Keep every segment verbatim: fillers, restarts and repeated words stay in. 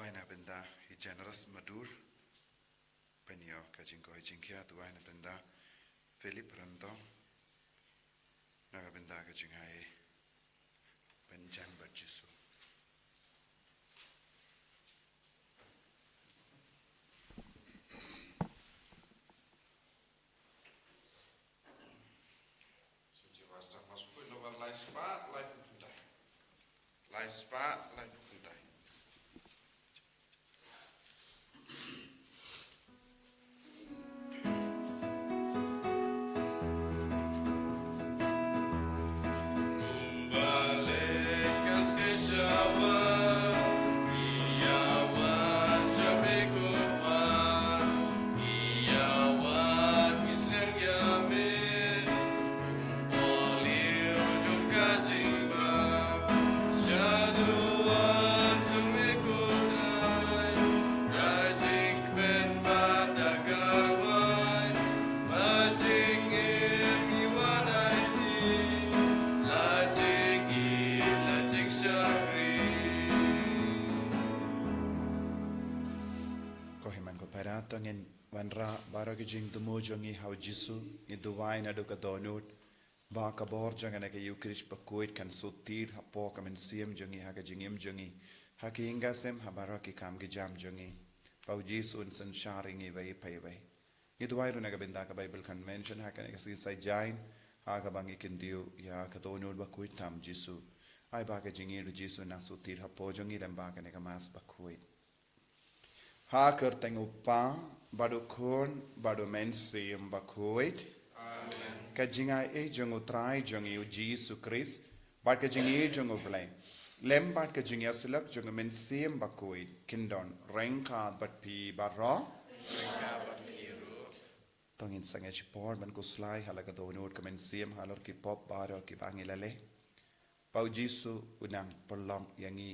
Ai na bynta i Generous Madur, pynïoh ka jingkoit jingkhiah. Duwai na bynta Philip Randong, na ka bynta ka jingai pynjan bad Jisu. Suci Pastor Mas Pui, nomor lai spah, lai phew khyndai. Lai spah, lai phew khyndai. Ko hynmen ko para, to ngin wanrah baroh ki jingthmu jong ngi ha u Jisu. Ngi duwai naduh ka dohnud ba ka bor jong kane ka Eucharist bakhuid kan sut thied hapoh ka mynsiem jong ngi, ha ka jingim jong ngi, ha ki ïing ki sem, ha baroh ki kam ki jam jong ngi, ba u Jisu un synshar ïa ngi iwei pa iwei. Ngi duwai ruh na ka bynta ka Bible Convention ha kane ka sngi Saitjaiñ, ha kaba ngi kyntiew ïa ka dohnud bakhuid tam Jisu. Ai ba ka jingïeit u Jisu un nang sut thied hapoh jong ngi lem bad kane ka Mass bakhuid. Ha ka kyrteng u Kpa, bad u Khun, bad u Mynsiem Bakhuid. Amen. Ka jingaiei jong u Trai jong ngi u Jisu Khrist, bad ka jingïeit jong u Blei, lem bad ka jingïasyllok jong u Mynsiem Bakhuid, kin don ryngkat bad phi baroh. To ngin sangeh shipor ban khuslai ha la ka dohnud ka mynsiem halor ki pop baroh kiba ngi la leh. Ba u Jisu un nang pynlong ïa ngi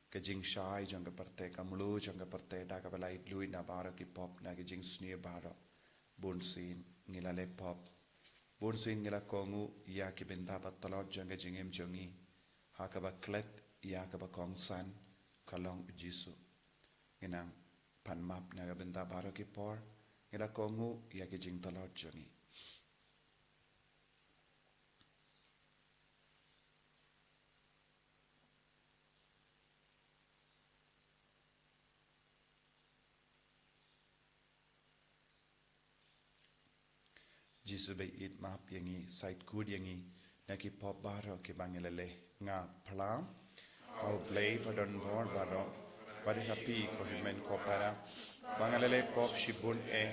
ka jingshai jong ka pyrthei, ka mluh jong ka pyrthei, da kaba la ïeit lut na baroh ki pop, na ki jingsniew baroh. Bunsien ngi la leh pop. Bunsien ngi la kohnguh ïa ki bynta ba tlot jong ka jingim jong ngi, ha kaba klet ïa kaba kongsan ka long u Jisu. Ngi nang pan map na ka bynta baroh ki por ngi la kohnguh ïa ki jingtlot jong ngi. Jisu ba ïeit, map ïa ngi, shait kut ïa ngi na ki pop baroh kiba ngi la leh. Nga phla ha u Blei ba don bor baroh, bad ha phi ko hynmen ko para, ba nga la leh pop shibun eh,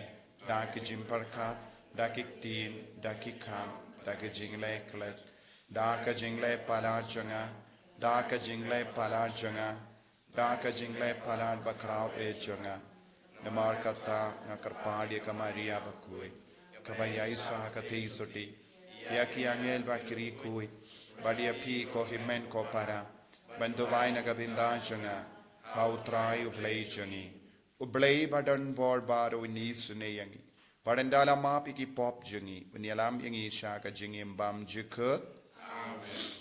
da ki jingpyrkhat, da ki ktien, da ki kam, da ki jingleh klet, da ka jingleh palat jong nga, da ka jingleh palat jong nga, da ka jingleh palat bakhraw eh jong nga. Namar kata nga kyrpad ïa ka Maria bakhuid, kaba ïaishah ha ka theisotti, ïa ki angel bad ki riewkhuid, bad ïa phi ko hynmen ko para, ban duwai na ka bynta jong nga ha u Trai u Blei jong ngi. U Blei ba don bor baroh un isynei ïa ngi, bad ynda la map ïa ki pop jong ngi, un ïalam ïa ngi sha ka jingim bymjukut. Amen.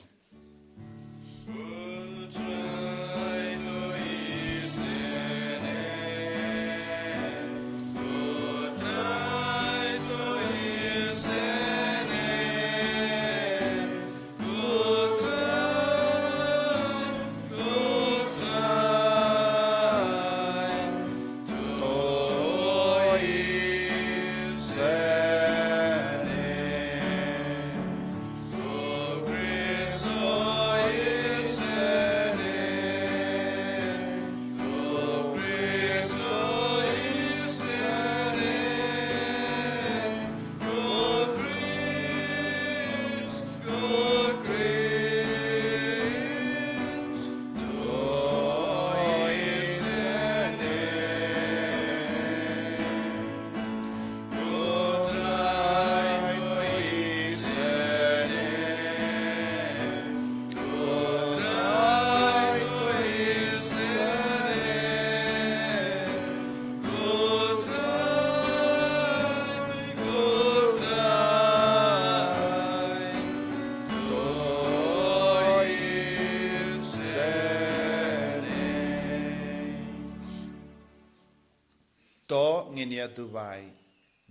To ngin ïa duwai,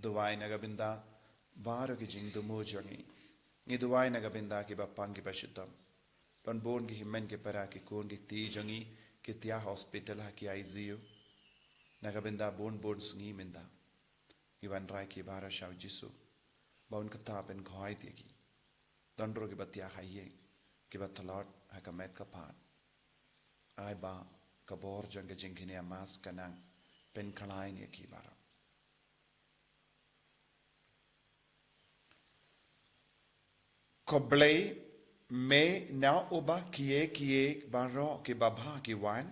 duwai na ka bynta baroh ki jingthmu jong ngi. Ngi duwai na ka bynta kiba pang kiba shitom. Don bun ki hynmen ki para ki khun ki kti jong ngi ki thiah ha hospital ha ki I C U. Na ka bynta bun bun sngi mynta. Ngi wanrah ki baroh sha u Jisu ba un kata pynkhoi ïa ki. Don ruh kiba thiah ha ïing, kiba tlot ha ka met ka phad. Ai ba ka bor jong ka jingkynmaw Mass ka nang pynkhlaiñ ïa ki baroh. Ko Blei, me na uba khie khie baroh kiba bha ki wan,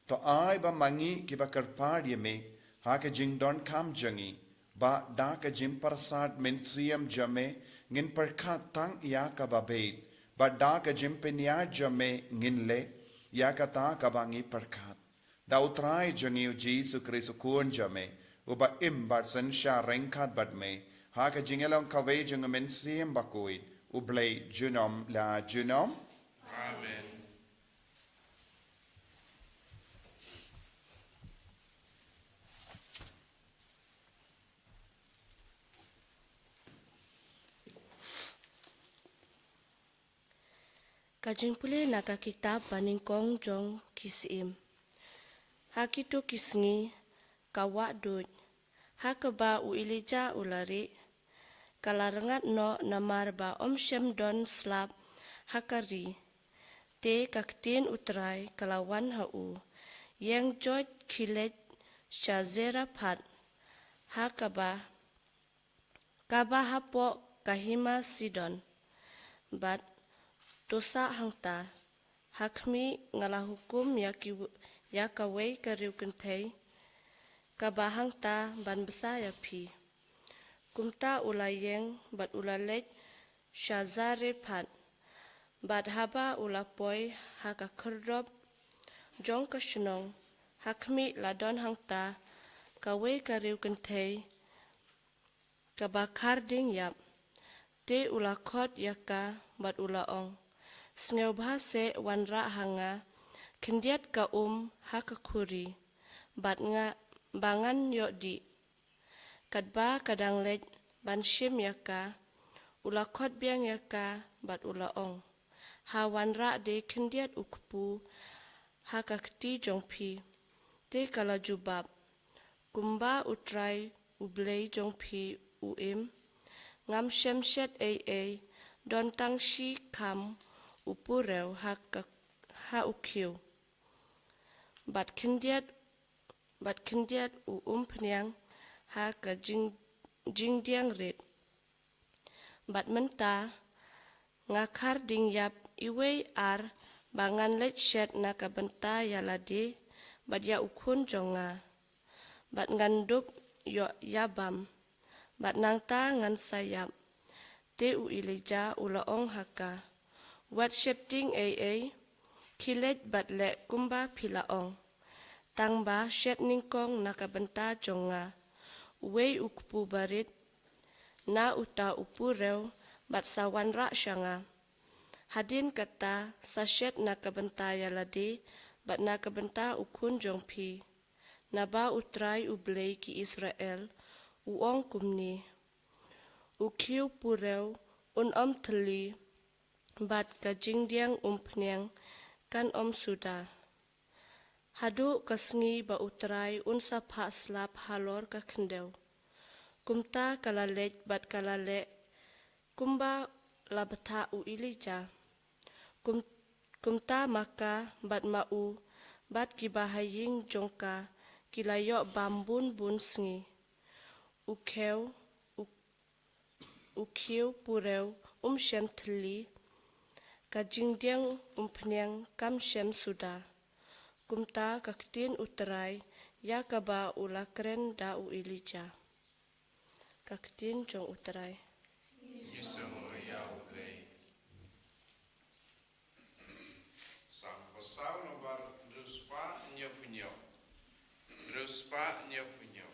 to ai ba ma ngi kiba kyrpad ïa me ha ka jingdonkam jong ngi, ba da ka jingpyrsad mynsiem jong me ngin pyrkhat tang ïa kaba beit, ba da ka jingpynïaid jong me ngin leh ïa kata kaba ngi pyrkhat. Da U Trai jong ngi U Jisu Khrist U Khun jong me, uba im bad synshar ryngkat bad me ha ka jingïalong kawei jong U Mynsiem Bakhuid, U Blei junom la junom. Amen. Ka jingpule na ka kitab banyngkong jong ki Syiem. Ha kito ki sngi ka wah duid, ha kaba u Elijah u la rieh, ka la rngat noh namar ba ym shym don slap ha ka ri. Te ka ktien U Trai ka la wan ha u: Ïeng, joit khie leit sha Zarephath, ha kaba kaba hapoh ka hima Sidon, bad to sah hangta. Ha khmih, nga la hukum ïa ki, ïa kawei ka riewkynthei kaba hangta ban bsa ïa phi. Kumta u la ïeng bad u la leit sha Zarephath. Bad haba u la poi ha ka khyrdop jong ka shnong, ha khmih, la don hangta kawei ka riewkynthei kaba khar ding ïap. Te u la khot ïa ka bad u la ong: Sngewbha seh wanrah ha nga khyndiat ka um ha ka khuri, bad nga, ba ngan ïoh dih. Katba ka dang leit ban shim ïa ka, u la khot biang ïa ka bad u la ong: Ha wanrah de khyndiat u kpu ha ka kti jong phi. Te ka la jubab: Kumba U Trai U Blei jong phi u im, ngam shym shet ei ei, don tang shi kham u purew ha ka, ha u khiew, bad khyndiat, bad khyndiat u umphniang ha ka jing, jingdiang rit. Bad mynta nga khar ding ïap iwei ar ba ngan leit shet na ka bynta ïa lade bad ïa u khun jong nga, bad ngan dup ïoh ïa bam, bad nangta ngan sa ïap. Te u Elijah u la ong ha ka: Wat sheptieng ei ei, khie leit bad leh kumba phi la ong. Tang ba shet nyngkong na ka bynta jong nga uwei u kpu barit na uta u purew, bad sa wanrah sha nga. Hadien kata sa shet na ka bynta ïa lade bad na ka bynta u khun jong phi. Naba U Trai U Blei ki Israel u ong kumne: U khiew purew un ym thylli, bad ka jingdiang umphniang kan ym suda, haduh ka sngi ba U Trai un sa phah slap halor ka khyndew. Kumta ka la leit bad ka la leh kumba la batai u Elijah. Kum, kumta ma ka bad ma u bad kiba ha ïing jong ka ki la ïoh bam bun bun sngi. U khiew, u, u khiew purew um shym thylli, ka jingdiang umphniang kam shym suda. Kumta ka ktien U Trai ïa kaba u la kren da u Elijah. Ka ktien jong U Trai. Ngi sngew ïa U Blei. Salm pasal nombar hynriew spah hynñiewphew hynñiew. Hynriew spah hynñiewphew hynñiew.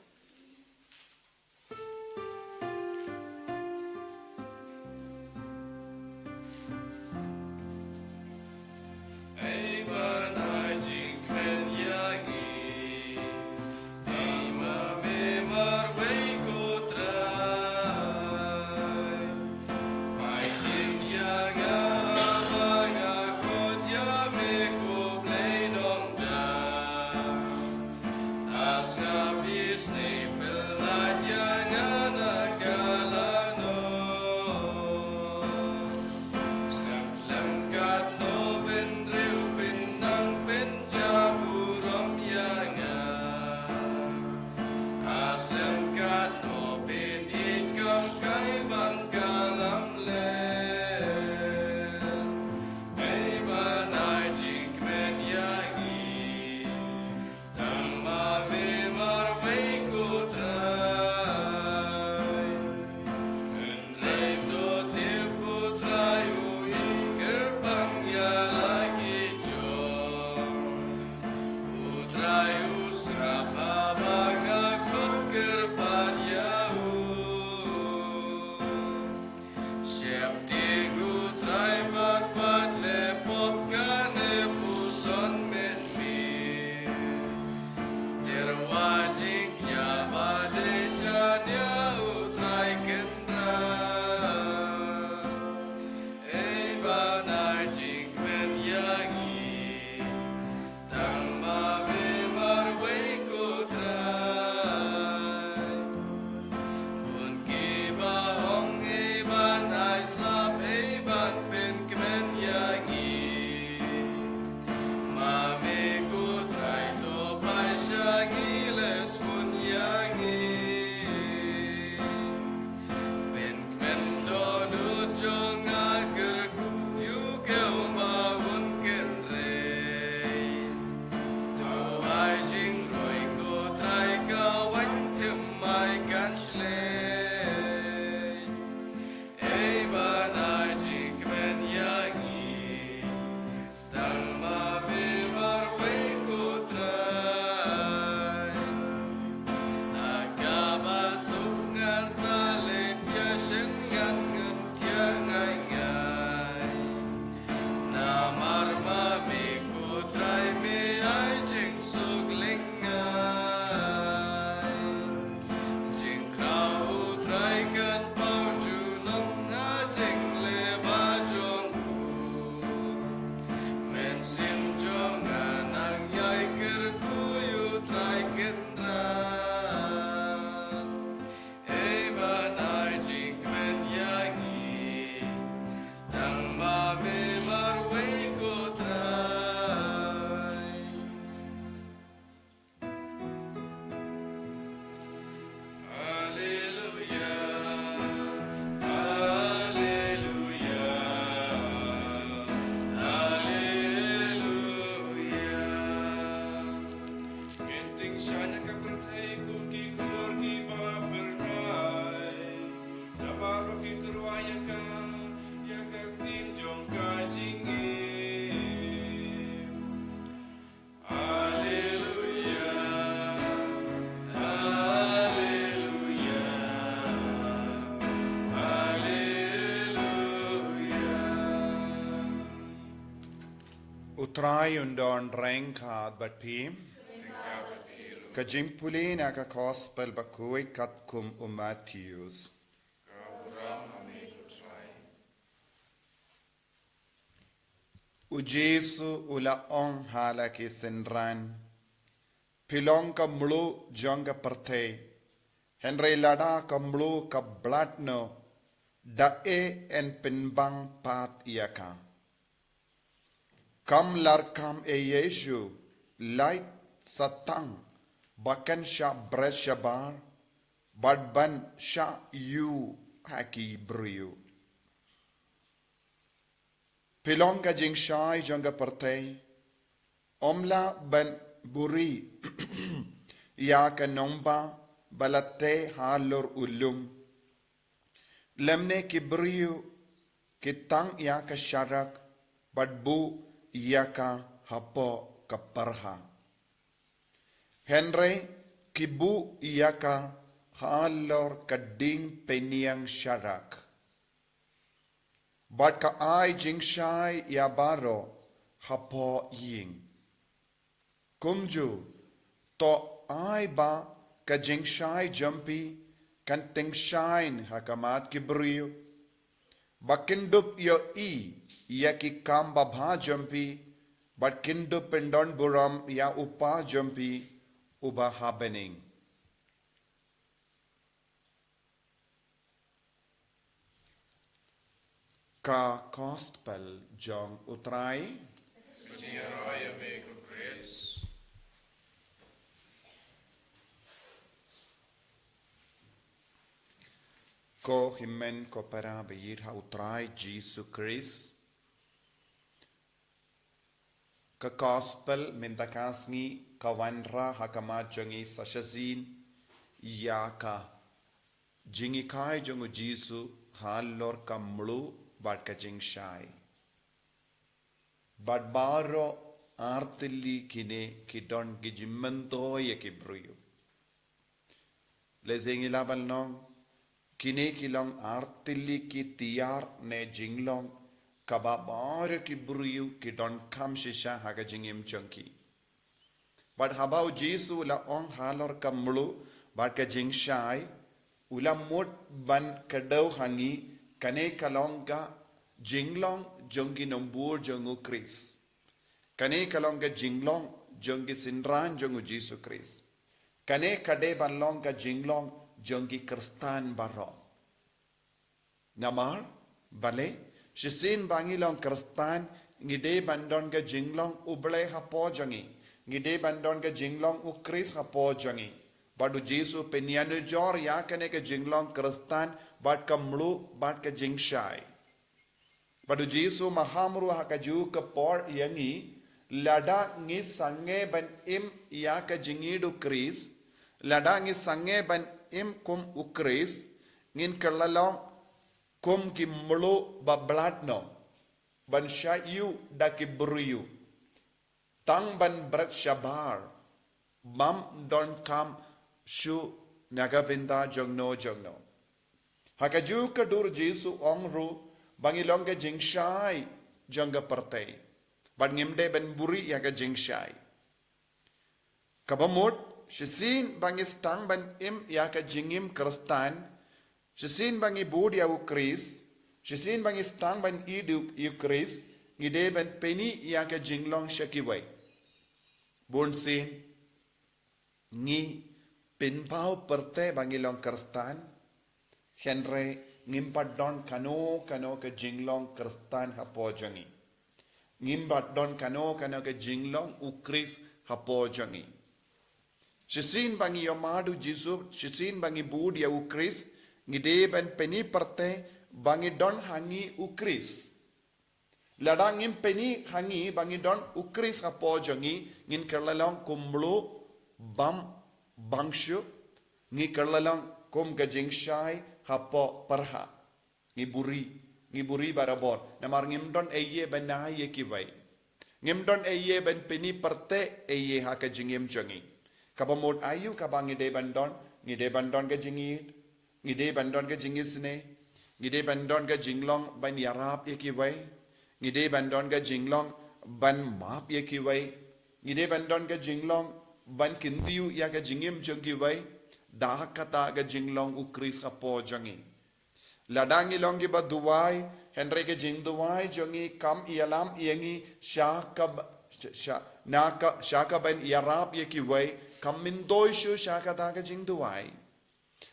Trai un don ryngkat bad phi. Ka jingpule na ka Gospel bakhuid katkum u Mathaios. U Jisu u la ong ha la ki synran, phi long ka mluh jong ka pyrthei, hynrei lada ka mluh ka blad noh, da ei yn pynbang pat ïa ka? Kam larkam ei Jisu, lait sa tang ba kan shah bret shabar bad ban shah ïuh ha ki briew. Phi long ka jingshai jong ka pyrthei. Ym lah ban buri ïa ka nongbah ba la tei halor u lum, lymne ki briew ki tang ïa ka sharak bad buh ïa ka hapoh ka pyrha. Hynrei ki buh ïa ka halor ka dieng pynïeng sharak, bad ka ai jingshai ïa baroh hapoh ïing. Kumjuh, to ai ba ka jingshai jong phi kan tyngshaiñ ha khmat ki briew, ba kin dup ïohi ïa ki kam babha jong phi, bad kin dup pyndonburom ïa u Kpa jong phi uba ha bneng. Ka Gospel jong u Trai. Ko hynmen ko para ba ïeit ha u Trai Jisu Khrist. Ka Gospel mynta ka sngi ka wanrah ha khmat jong ngi sa shisien ïa ka jinghikai jong u Jisu halor ka mluh bad ka jingshai. Bad baroh artylli kine ki don ki jingmyntoi ïa ki briew. Lehse ngi lah ban ong, kine ki long artylli ki tiar ne jinglong kaba baroh ki briew ki donkam shisha ha ka jingim jong ki. Bad haba u Jisu u la ong halor ka mluh bad ka jingshai, u la mut ban kdew ha ngi kane ka long ka jinglong jong ki nongbud jong u Khrist. Kane ka long ka jinglong jong ki synran jong u Jisu Khrist. Kane ka dei ban long ka jinglong jong ki Khristan baroh. Namar balei, shisien ba ngi long Khristan, ngi dei ban don ka jinglong u Blei hapoh jong ngi. Ngi dei ban don ka jinglong u Khrist hapoh jong ngi. Bad u Jisu u pynïanujor ïa kane ka jinglong Khristan bad ka mluh bad ka jingshai. Bad u Jisu u maham ruh ha kajuh ka por ïa ngi, lada ngi sangeh ban im ïa ka jingïeit u Khrist, lada ngi sangeh ban im kum u Khrist, ngin kylla long kum ki mluh ba blad noh, ban shah ïuh da ki briew, tang ban bret shabar, bym donkam shuh na ka bynta jongno jongno. Ha kajuh ka dur u Jisu u ong ruh ba ngi long ka jingshai jong ka pyrthei. Bad ngim dei ban buri ïa ka jingshai. Kaba mut, shisien ba ngi sdang ban im ïa ka jingim Khristan, shisien ba ngi bud ïa u Khrist, shisien ba ngi sdang ban ïeit ïa u Khrist, ngi dei ban pyni ïa ka jinglong sha kiwei. Bunsien, ngi pynpaw pyrthei ba ngi long Khristan, hynrei ngim pat don kano kano ka jinglong Khristan hapoh jong ngi. Ngim pat don kano kano ka jinglong u Khrist hapoh jong ngi. Shisien ba ngi ïohmad u Jisu, shisien ba ngi bud ïa u Khrist, ngi dei ban pyni pyrthei ba ngi don ha ngi u Khrist. Lada ngim pyni ha ngi ba ngi don u Khrist hapoh jong ngi, ngin kylla long kum mluh bym bang shuh, ngi kylla long kum ka jingshai hapoh pyrha. Ngi buri, ngi buri barabor, namar ngim don ei ei ban ai ïa kiwei. Ngim don ei ei ban pyni pyrthei ei ei ha ka jingim jong ngi. Kaba mut aïu kaba ngi dei ban don, ngi dei ban don ka jingïeit, ngi dei ban don ka jingisynei, ngi dei ban don ka jinglong ban ïarap ïa kiwei, ngi dei ban don ka jinglong ban map ïa kiwei. Ngi dei ban don ka jinglong ban kyntiew ïa ka jingim jong kiwei da kata ka jinglong U Khrist hapoh jong ngi. Lada ngi long kiba duwai, hynrei ka jingduwai jong ngi kam ïalam ïa ngi sha kaba, sha, na ka, sha kaban ïarap ïa kiwei, kam myntoi shuh sha kata ka jingduwai.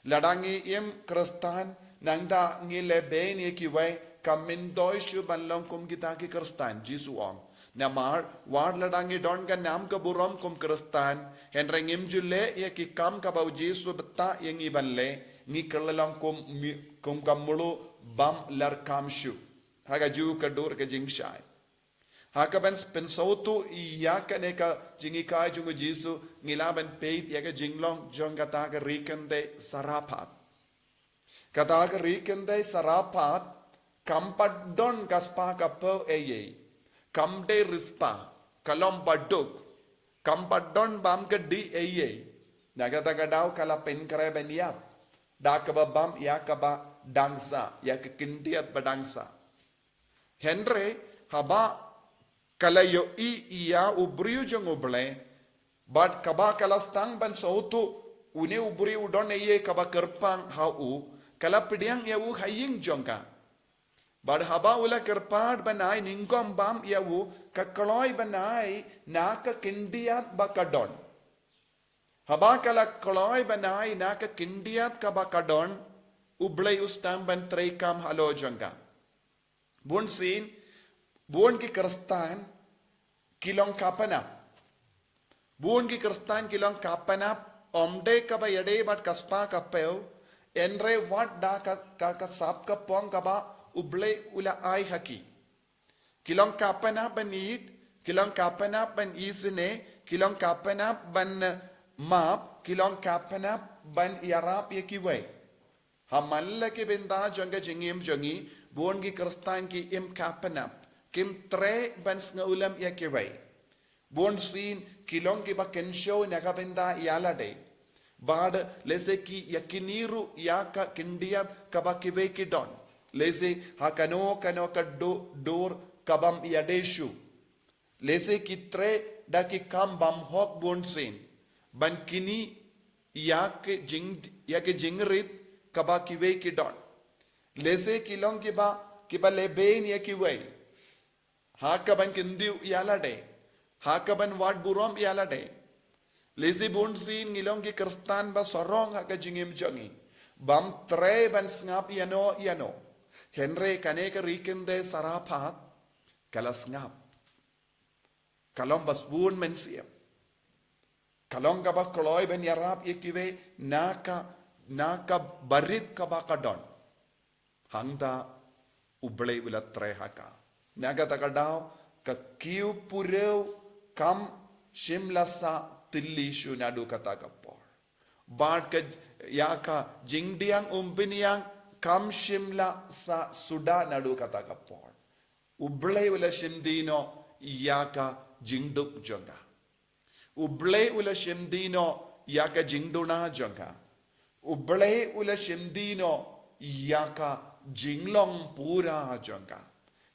Lada ngi im Khristan, nangta ngi lehbeiñ ïa kiwei, kam myntoi shuh ban long kum kita ki Khristan, Jisu u ong. Namar, wat lada ngi don ka nam ka burom kum Khristan, hynrei ngim ju leh ïa ki kam kaba U Jisu u bthah ïa ngi ban leh, ngi kylla long kum mi-, kum ka mluh bym lyrkham shuh. Ha kajuh ka dur ka jingshai. Ha kaban pynsngewthuh ïa kane ka jinghikai jong U Jisu, ngi lah ban peit ïa ka jinglong jong kata ka ri kynthei Sarephath. Kata ka ri kynthei Sarephath, kam pat don ka spah ka phew eiei. Kam dei riewspah, ka long baduk. Kam pat don bam ka dih eiei. Na kata ka daw ka la pynkhreh ban ïap da kaba bam ïa kaba dang sah, ïa ka khyndiat ba dang sah. Hynrei, haba ka la ïohi ïa u briew jong U Blei, bad kaba ka la sdang ban sngewthuh, une u briew u don eiei kaba kyrpang ha u, ka la pdiang ïa u ha ïing jong ka. Bad haba u la kyrpad ban ai nyngkong bam ïa u, ka kloi ban ai na ka khyndiat ba ka don. Haba ka la kloi ban ai na ka khyndiat kaba ka don, U Blei u sdang ban treikam halor jong ka. Bun sien, bun ki Khristan ki long khapanap. Bun ki Khristan ki long khapanap, ym dei kaba ïadei bad ka spah ka phew, hynrei wat da ka, ka, ka sap ka pong kaba U Blei u la ai ha ki. Ki long khapanap ban ïeit, ki long khapanap ban isynei, ki long khapanap ban, eh, map, ki long khapanap ban ïarap ïa kiwei. Ha man la ki bynta jong ka jingim jong ngi, bun ki Khristan ki im khapanap, kim treh ban sngewlem ïa kiwei. Bun sien ki long kiba kynshew na ka bynta ïa lade. Bad lehse ki ïakynni ruh ïa ka khyndiat kaba kiwei ki don. Lehse ha kano kano ka du-, dur ka bym ïadei shuh. Lehse ki treh da ki kam bymhok bun sien ban kynni ïa ki jing, ïa ki jingrit kaba kiwei ki don. Lehse ki long kiba, kiba lehbeiñ ïa kiwei. Ha kaban kyntiew ïa lade. Ha kaban wad burom ïa lade. Lehse bun sien ngi long ki Khristan ba sarong ha ka jingim jong ngi. Bym treh ban sngap ïano ïano. Hynrei kane ka ri kynthei Sarephath ka la sngap. Ka long ba sbun mynsiem. Ka long kaba kloi ban ïarap ïa kiwei na ka, na ka barit kaba ka don. Hangta U Blei u la trei ha ka. Na kata ka daw, ka kiew purew kam shym la sah tylli shuh naduh kata ka por. Bad ka, ïa ka jingdiang umpynïang kam shym la sah suda naduh kata ka por. U Blei u la shim die noh ïa ka jingduk jong ka. U Blei u la shim die noh ïa ka jingduna jong ka. U Blei u la shim die noh ïa ka jinglong pura jong ka.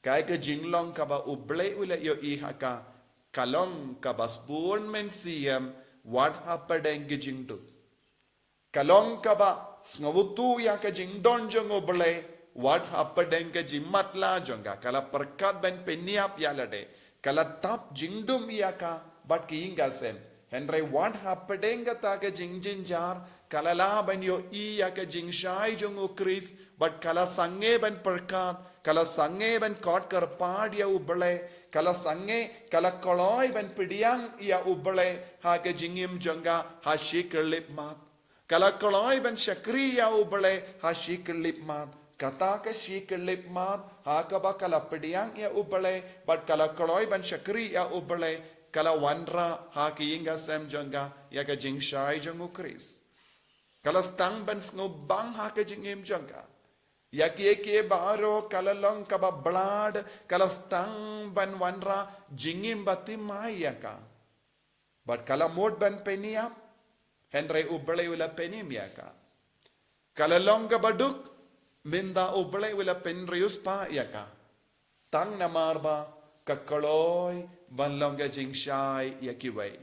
Kaei ka jinglong kaba U Blei u la ïohi ha ka, ka long kaba sbun mynsiem wat hapdeng ki jingduk. Ka long kaba sngewthuh ïa ka jingdon jong U Blei, wat hapdeng ka jingmatlah jong ka, ka la pyrkhat ban pynïap ïa lade, ka la tap jingdum ïa ka bad ki ïing ka sem. Hynrei wat hapdeng kata ka jingjynjar, ka la lah ban ïohi ïa ka jingshai jong U Khrist, bad ka la sangeh ban pyrkhat, ka la sangeh ban khot kyrpad ïa U Blei, ka la sangeh, ka la kloi ban pdiang ïa U Blei ha ka jingim jong ka ha shi khyllipmat. Ka la kloi ban shakri ïa U Blei ha shi khyllipmat. Kata ka shi khyllipmat ha kaba ka la pdiang ïa U Blei, bad ka la kloi ban shakri ïa U Blei, ka la wanrah ha ki ïing ka sem jong ka ïa ka jingshai jong U Khrist. Ka la sdang ban sngewbang ha ka jingim jong ka. Ïa kiei kiei baroh ka la long kaba blad, ka la sdang ban wanrah jingim ba thymmai ïa ka. Bad ka la mut ban pynïap, hynrei U Blei u la pynim ïa ka. Ka la long kaba duk, mynta U Blei u la pynriewspah ïa ka. Tang namar ba ka kloi ban long ka jingshai ïa kiwei.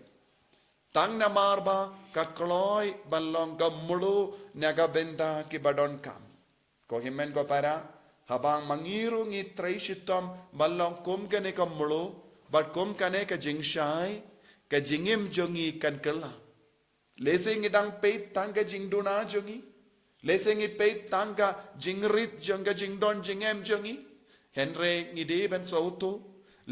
Tang namar ba ka kloi ban long ka mlu na ka bynta kiba donkam. Ko hynmen ko para, haba ma ngi ruh ngi trei shitom ban long kum kane ka mlu bad kum kane ka jingshai, ka jingim jong ngi kan kylla. Lehse ngi dang peit tang ka jingduna jong ngi. Lehse ngi peit tang ka jingrit jong ka jingdon jingem jong ngi. Hynrei ngi dei ban sngewthuh,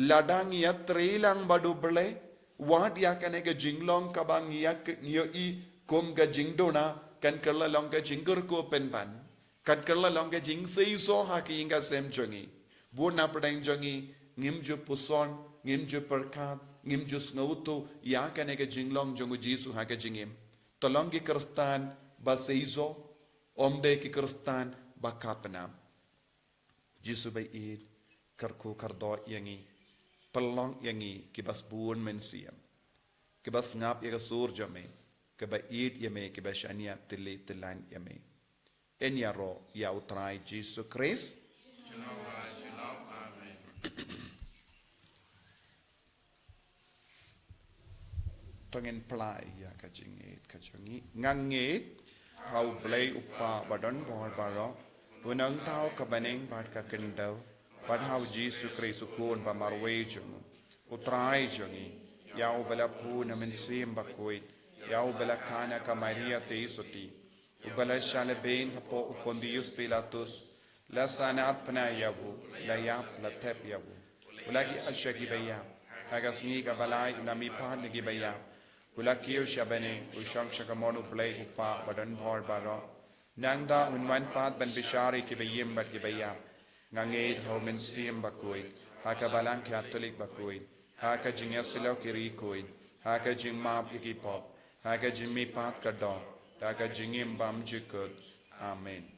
lada ngi ïatrei lang bad U Blei, wat ïa kane ka jinglong kaba ngi ïa k-, ngi ïohi kum ka jingduna kan kylla long ka jingkyrkhu pynban. Kan kylla long ka jingseisoh ha ka ïing ka sem jong ngi. Bun na pdeng jong ngi, ngim ju puson, ngim ju pyrkhat, ngim ju sngewthuh ïa kane ka jinglong jong U Jisu ha ka jingim. To long ki Khristan ba seisoh, ym dei ki Khristan ba khapnam. Jisu ba ïeit, kyrkhu kyrdoh ïa ngi, pynlong ïa ngi kiba sbun mynsiem, kiba sngap ïa ka sur jong me, kiba ïeit ïa me, kiba shaniah tylli tyllan ïa me. Yn ïaroh ïa U Trai Jisu Khrist. To ngin plie ïa ka jingngeit ka jong ngi. Nga ngeit ha U Blei U Kpa ba don bor baroh, U Nongthaw ka bneng bad ka khyndew, bad ha U Jisu Khrist U Khun ba marwei jong U Trai jong ngi, ïa uba la pun na Mynsiem Bakhuid, ïa uba la khang na ka Maria Theisotti, uba la shah lehbeiñ hapoh u Pontius Pilatus, la sah na pnai ïa u, la ïap, la thep ïa u, u la kiew sha ki baïap, ha ka sngi kaba lai u la mihpat na ki baïap, u la kiew sha bneng, u shong sha kamon U Blei U Kpa ba don bor baroh. Nangta un wan pat ban bishar ïa ki baïap bad ki baïap. Nga ngeit ha U Mynsiem Bakhuid, ha ka Balang Katholik bakhuid, ha ka jingïasyllok ki riewkhuid, ha ka jingmap ïa ki pop, ha ka jingmihpat ka doh, ha ka jingim bymjukut. Amen.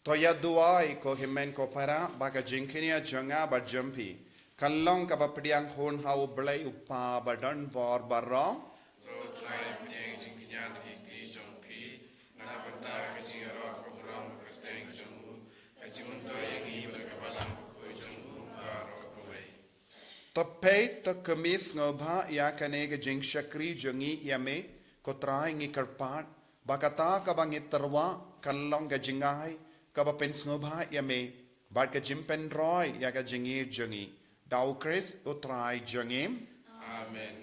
To ïa duwai ko hynmen ko para, ba ka jingkñia jong nga bad jong phi kan long kaba pdiang hun ha U Blei U Kpa ba don bor baroh. To Trai, pdiang jingkñia ha ki kti jong phi, na ka bynta ka jingïaroh ka burom ka kyrteng jong u, ka jingmyntoi ïa ngi bad ka Balang bakhuid jong u baroh kawei. To peit, to khmih sngewbha ïa kane ka jingshakri jong ngi ïa me, ko Trai ngi kyrpad, ba kata kaba ngi tyrwa kan long ka jingai kaba pynsngewbha ïa me bad ka jingpynroi ïa ka jingïeit jong ngi. Da U Khrist U Trai jong ngi. Amen.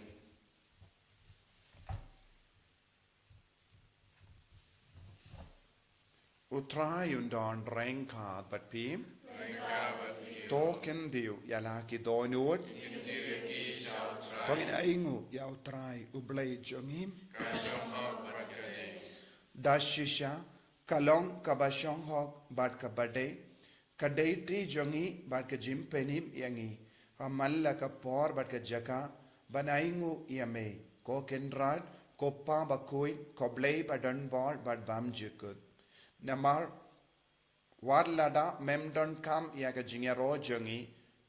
U Trai un don ryngkat bad phi. To kyntiew ïa la ki dohnud. To ngin ainguh ïa U Trai U Blei jong ngi. Da shisha ka long kaba shong hok bad kaba dei. Ka dei kti jong ngi bad ka jingpynim ïa ngi. Ha man la ka por bad ka jaka ban ainguh ïa me, ko Kynrad, ko Pa bakhuid, ko Blei ba don bor bad bymjukut. Namar Wat lada mem donkam ïa ka jingïaroh jong ngi,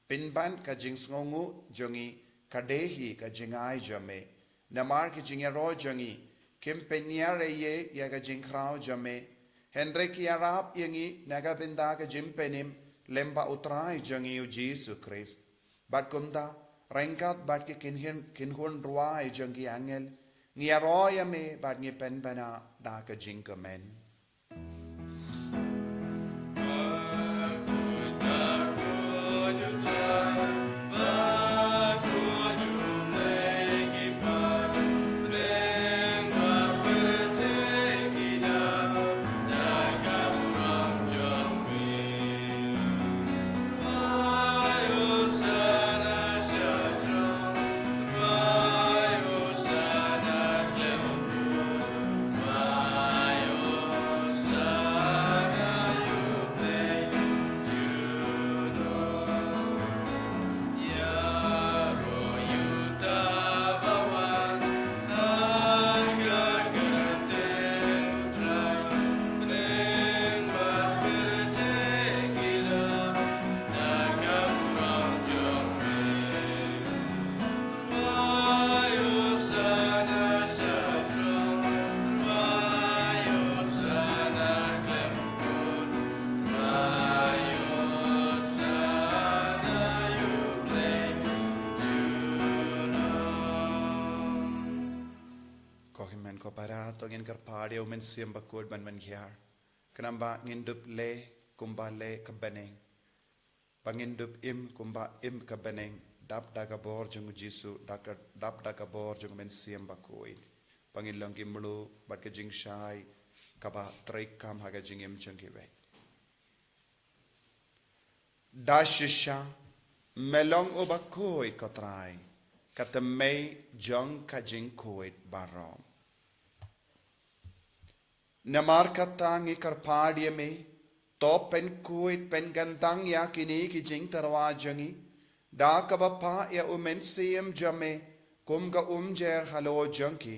pynban ka jingsngewnguh jong ngi ka dei hi ka jingai jong me. Namar ki jingïaroh jong ngi kim pynïar ei ei ïa ka jingkhraw jong me, hynrei ki ïarap ïa ngi na ka bynta ka jingpynim lem bad U Trai jong ngi U Jisu Khrist. Bad kumta, ryngkat bad ki kynhun, kynhun rwai jong ki angel, ngi ïaroh ïa me bad ngi pynbna da ka jingkmen. Ko hynmen ko para, to ngin kyrpad ïa U Mynsiem Bakhuid ban wan hiar. Khnang ba ngin dup leh kumba leh ka bneng, ba ngin dup im kumba im ka bneng, dap da ka bor jong U Jisu, dap ka, dap da ka bor jong U Mynsiem Bakhuid, ba ngin long ki mluh bad ka jingshai kaba treikam ha ka jingim jong kiwei. Da shisha me long uba khuid, ko Trai, ka tymmen jong ka jingkhuid baroh. Namar kata ngi kyrpad ïa me, to pynkhuid pynkyntang ïa kine ki jingtyrwa jong ngi da kaba phah ïa U Mynsiem jong me kum ka umjer halor jong ki,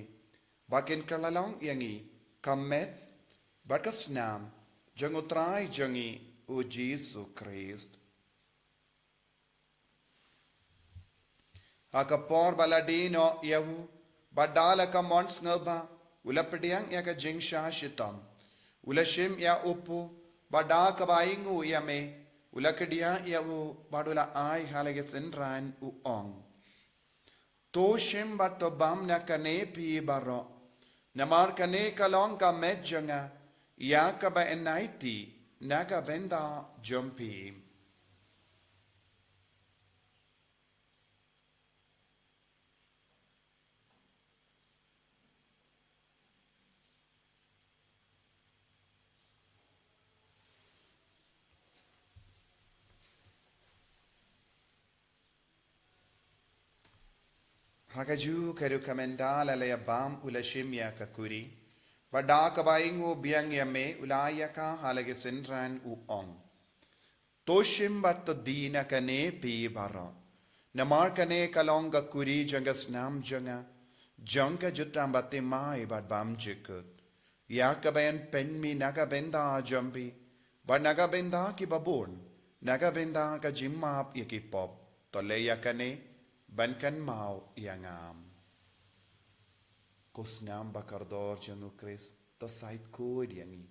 ba kin kylla long ïa ngi ka met bad ka snam jong U Trai jong ngi U Jisu Khrist. Ha ka por ba la die noh ïa u, bad da la ka mon sngewbha u la pdiang ïa ka jingshah shitom, u la shim ïa u pu, bad da kaba ainguh ïa me u la kdiah ïa u, bad u la ai ha la ki synran, u ong: To shim bad to bam na kane phi baroh, namar kane ka long ka met jong nga, ïa kaba yn aiti na ka bynta jong phi. Ha kajuh ka rukom, ynda la ïa bam, u la shim ïa ka kuri, bad da kaba ainguh biang ïa me u la ai ïa ka ha la ki synran, u ong: To shim bad to die na kane phi baroh, namar kane ka long ka kuri jong ka snam jong nga, jong ka jutang baptisma bad bam jingkut, ïa kaba yn pynmih na ka bynta jong phi bad na ka bynta ki babun, na ka bynta ka jingmap ïa ki pop. To leh ïa kane ban kynmaw ïa nga. Ko snam ba kordor jong U Khrist, to shait khuid ïa ngi.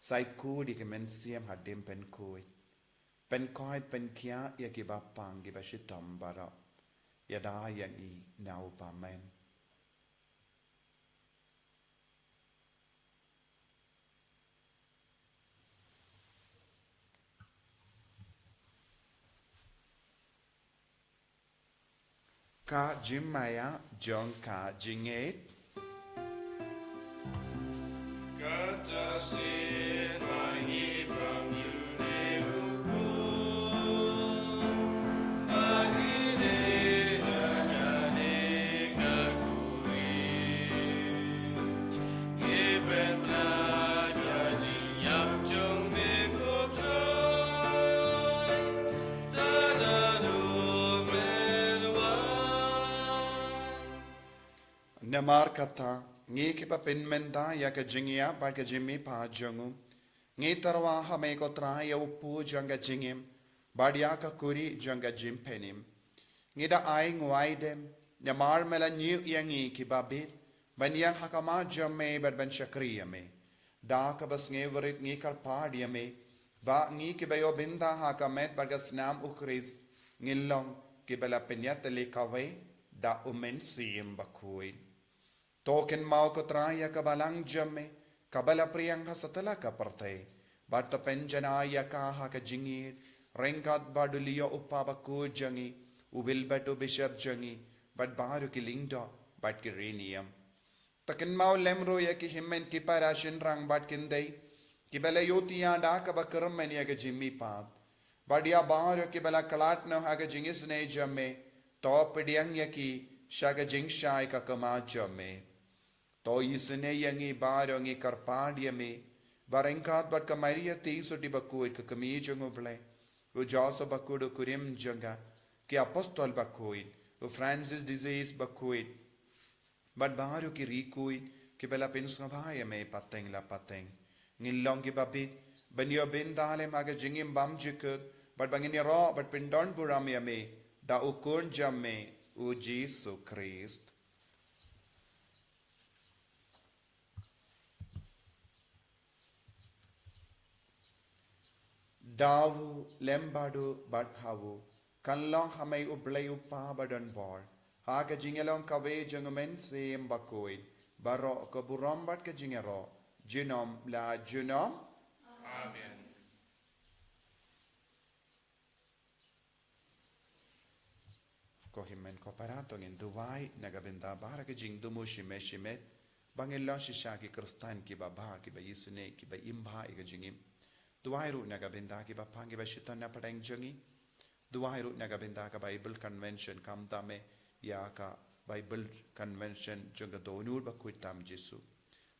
Shait khuid ïa ki mynsiem hadien pynkhuid. Pynkhuid pynkhiah ïa kiba pang, kiba shitom baroh. Ïada ïa ngi na u Bamem. Ka jingmaïa jong ka jingngeit. Namar kata, ngi kiba pynmynta ïa ka jingïap bad ka jingmihpat jong u, Ngi tyrwa ha me ko Trai ïa u pu jong ka jingim bad ïa ka kuri jong ka jingpynim. Ngi da ai nguaidem namar me la ñiew ïa ngi kiba bit ban ïeng ha khmat jong me bad ban shakri ïa me. Da kaba sngewrit ngi kyrpad ïa me ba ngi kiba ïoh bynta ha ka met bad ka snam u Khrist ngin long kiba la pynïatylli kawei da u Mynsiem Bakhuid. To kynmaw ko Trai ïa ka balang jong me kaba la pdiang ha satlak ka pyrthei bad to pynjanai ïa ka ha ka jingïeit ryngkat bad u Leo u Papa bakhuid jong ngi, u Wilbert u Bishop jong ngi bad baroh ki lyngdoh bad ki riewniam. To kynmaw lem ruh ïa ki hynmen ki para shynrang bad kynthei kiba la ïohthiah da kaba kyrmen ïa ka jingmihpat bad ïa baroh kiba la khlad noh ha ka jingisynei jong me. To pdiang ïa ki sha ka jingshai ka khmat jong me. To isynei ïa ngi baroh, ngi kyrpad ïa me ba ryngkat bad ka Maria Theisotti bakhuid ka kmie jong u Blei, u Joseph bakhuid u kurim jong ka, ki apostol bakhuid, u Francis de Sales bakhuid bad baroh ki riewkhuid kiba la pynsngewbha ïa me pateng la pateng, ngin long kiba bit ban ïoh bynta lem ha ka jingim bymjukut bad ba ngin ïaroh bad pyndon burom ïa me da u Khun jong me u Jisu Khrist. Da u lem bad u bad ha u, kan long ha me u Blei u Kpa badonbor, ha ka jingïalong kawei jong u Mynsiem Bakhuid, baroh ka burom bad ka jingïaroh junom la junom. Amen. Ko hynmen ko para, to ngin duwai na ka bynta baroh ki jingthmu shimet shimet ba ngin long shisha ki Khristan kiba bha, kiba isynei, kiba im bha ïa ka jingim. Duwai ruh na ka bynta kiba pang kiba shitom na pdeng jong ngi. Duwai ruh na ka bynta ka Bible Convention, khamtam eh ïa ka Bible Convention jong ka Dohnud Bakhuid tam Jisu.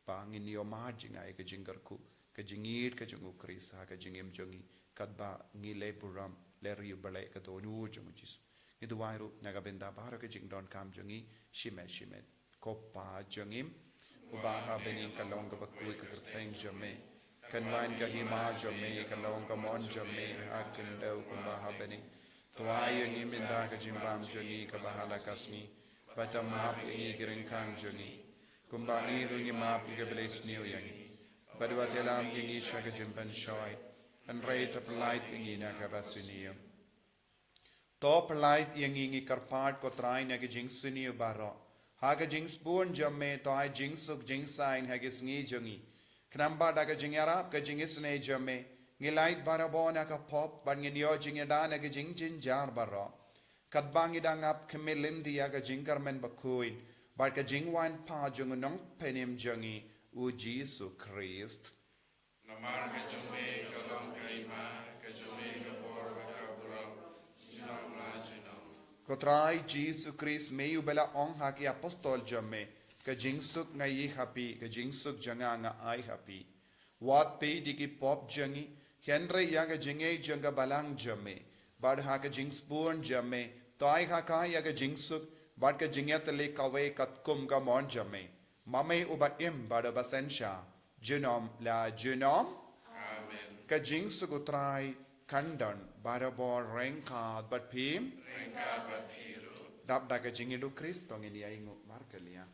Ba ngin ïoh mad jingaiei ka jingkyrkhu, ka jingïeit ka jong u Khrist ha ka jingim jong ngi, katba ngi leh burom, leh riewblei ka Dohnud jong u Jisu. Ngi duwai ruh na ka bynta baroh ka jingdonkam jong ngi shimet shimet. Ko Pa jong ngi uba ha bneng, ka long kaba khuid ka kyrteng jong me. Kan wan ka hima jong me, ka long ka mon jong me ha khyndew kumba ha bneng. To ai ïa ngi mynta ka jingbam jong ngi kaba ha la ka sngi. Bad to map ïa ngi ki ryngkang jong ngi, kumba ngi ruh ngi map ïa kiba leh sniew ïa ngi. Bad wat ïalam ïa ngi sha ka jingpynshoi, hynrei to pyllait ïa ngi na kaba sniew. To pyllait ïa ngi, ngi kyrpad ko Trai, na ka jingsniew baroh. Ha ka jingsbun jong me to ai jingsuk jingsaiñ ha ki sngi jong ngi. Khnang ba da ka jingïarap ka jingisynei jong me, ngi lait barabor na ka pop bad ngin ïoh jingïada na ka jingjynjar baroh. Katba ngi dang ap khmih lynti ïa ka jingkyrmen bakhuid bad ka jingwan phah jong u Nongpynim jong ngi u Jisu Khrist. Namar ka jong me ka long ka hima, ka jong me ka bor bad ka burom, junom la junom. Ko Trai Jisu Khrist, me uba la ong ha ki apostol jong me, ka jingsuk nga ïoh ha phi, ka jingsuk jong nga nga ai ha phi. Wat peit ïa ki pop jong ngi, hynrei ïa ka jingïeit jong ka balang jong me. Bad ha ka jingsbun jong me to ai ha ka ïa ka jingsuk bad ka jingïatylli kawei katkum ka mon jong me. Ma me uba im bad uba synshar junom la junom. Amen. Ka jingsuk u Trai kan don barabor ryngkat bad phi. Ryngkat bad phi ruh. Dap da ka jingïeit u Khrist to ngin ïa ainguh markylliang.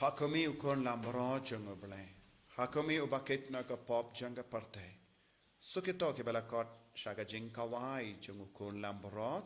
Ha khmih u Khun lamro jong U Blei. Ha khmih uba kit na ka pop jong ka pyrthei. Suk ïa to kiba la kot sha ka jingkawei jong u khun lamb baroh.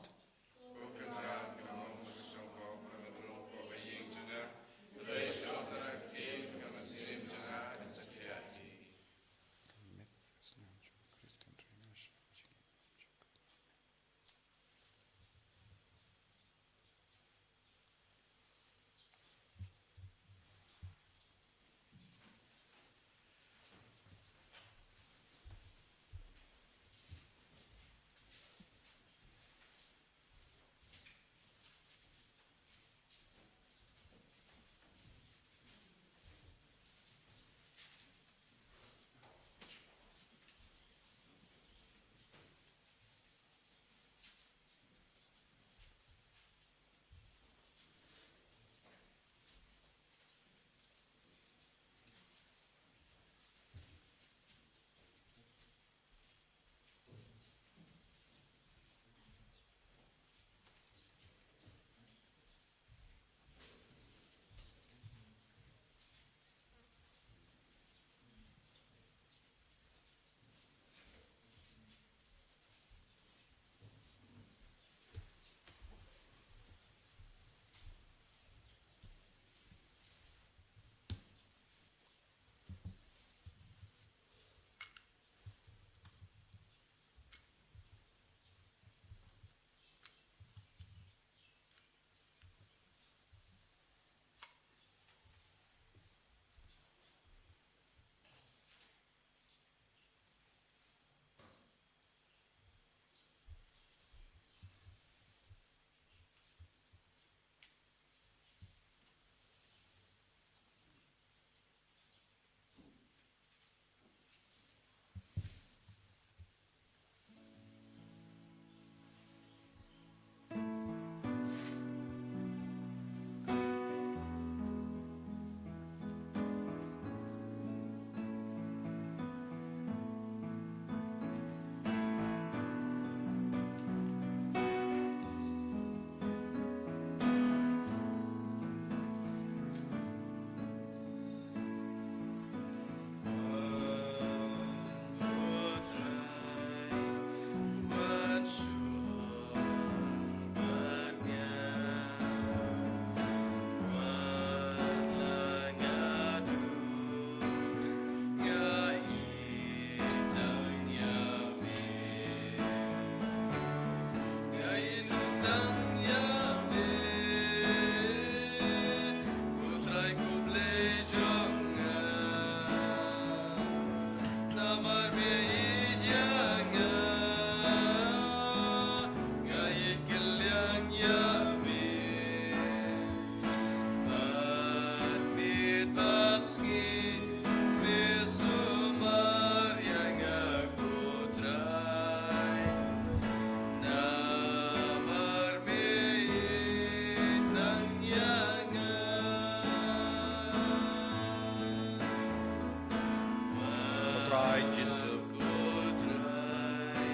Ko Trai Jisu,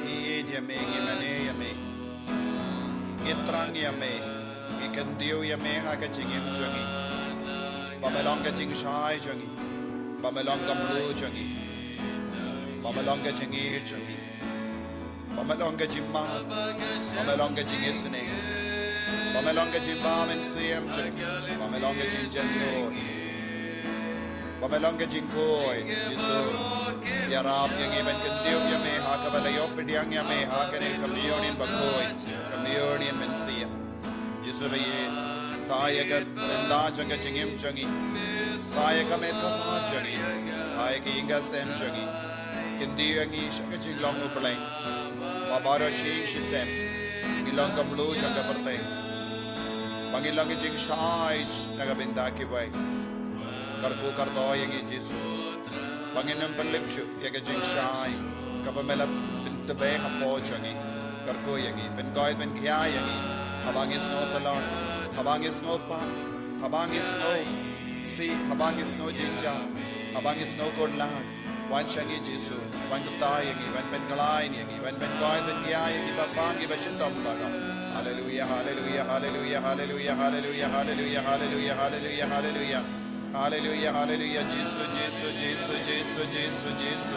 ngi ïeit ïa me, ngi mane ïa me, ngi thrang ïa me, ngi kyntiew ïa me ha ka jingim jong ngi. Ba me long ka jingshai jong ngi, ba me long ka mlu jong ngi, ba me long ka jingïeit jong ngi, ba me long ka jingmap, ba me long ka jingisynei, ba me long ka jingbymynsiem jong ngi, ba me long ka jingjynjar, ba me long ka jingkhuid. Jisu, ïarap ïa ngi ban kyntiew ïa me ha kaba la ïoh pdiang ïa me ha kane ka communion bakhuid, communion mynsiem. Jisu ba ïeit, tai ïa ka bynta jong ka jingim jong ngi, tai ïa ka met ka phad jong ngi, tai ïa ka ïing ka sem jong ngi. Kyntiew ïa ngi sha ka jinglong U Blei, ba baroh shi ïing shi sem ngin long ka mlu jong ka pyrthei, ba ngin long ka jingshai na ka bynta kiwei. Kyrkhu kyrdoh ïa ngi Jisu, ba ngin ym pynlip shuh ïa ka jingshai kaba me la pyntbeh hapoh jong ngi. Kyrkhu ïa ngi, pynkoit pynkhia ïa ngi, haba ngi sngew tlot, haba ngi sngew pang, haba ngi sngew sih, haba ngi sngew jynjar, haba ngi sngew khuslai. Wan sha ngi Jisu, wan kyrkhu ïa ngi, wan pynkhlaiñ ïa ngi, wan pynkoit pynkhia ïa kiba pang kiba shitom baroh. Haleluia, haleluia, haleluia, haleluia, haleluia, haleluia, haleluia, haleluia, haleluia. Haleluia, haleluia, Jisu, Jisu, Jisu, Jisu, Jisu, Jisu.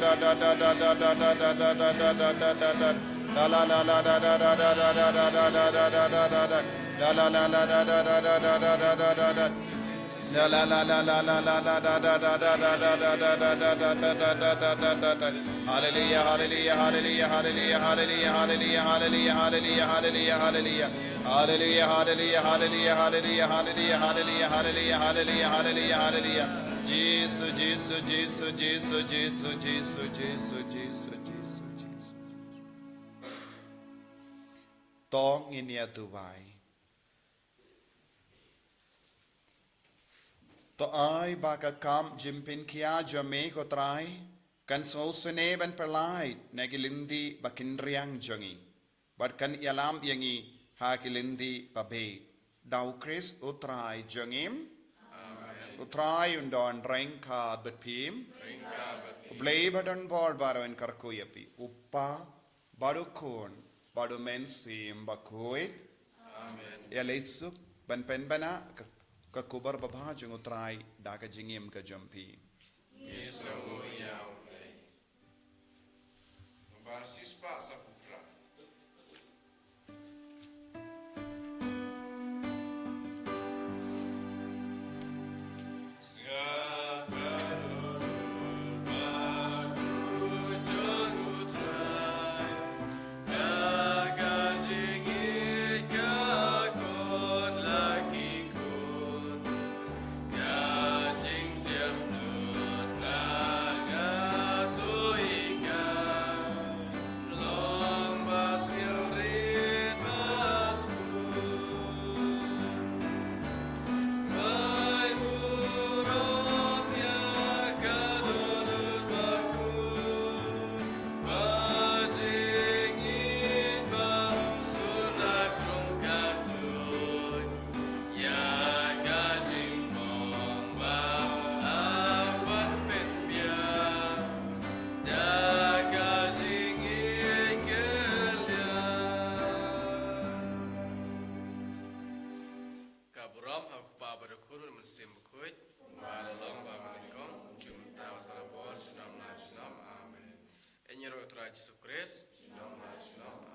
Hallelujah, hallelujah, hallelujah, hallelujah, hallelujah, hallelujah, hallelujah, hallelujah, hallelujah, hallelujah. Hallelujah, hallelujah, hallelujah, hallelujah, hallelujah, hallelujah, hallelujah, hallelujah, hallelujah, hallelujah. Jesus, Jesus, Jesus, Jesus, Jesus, Jesus, Jesus, Jesus, Jesus. To ngin ïa duwai. To ai ba ka kam jingpynkhia jong me ko Trai, kan sngewsynei ban pyllait na ki lynti ba kynriang jong ngi. Bad kan ïalam ïa ngi ha ki lynti ba bieit. Da u Khrist u Trai jong ngi. Amen. U Trai un don ryngkat bad phi. Ryngkat bad phi. U Blei ba don bor baroh un kyrkhu ïa phi. U Kpa, bad u Khun, bad u Mynsiem Bakhuid. Amen. Ïa leit suk ban pynbna ka, ka khubor babha jong u Trai da ka jingim ka jong phi. Ngi sngewnguh ïa u Blei. Bar sispah sa pupra. Ka burom ha u Kpa bad u Khun bad u Mynsiem Bakhuid. Ba la long ba nyngkong, mynta bad barabor, junom la junom. Amen. Ïa ngi ruh u Trai Jisu Khrist. Junom la junom.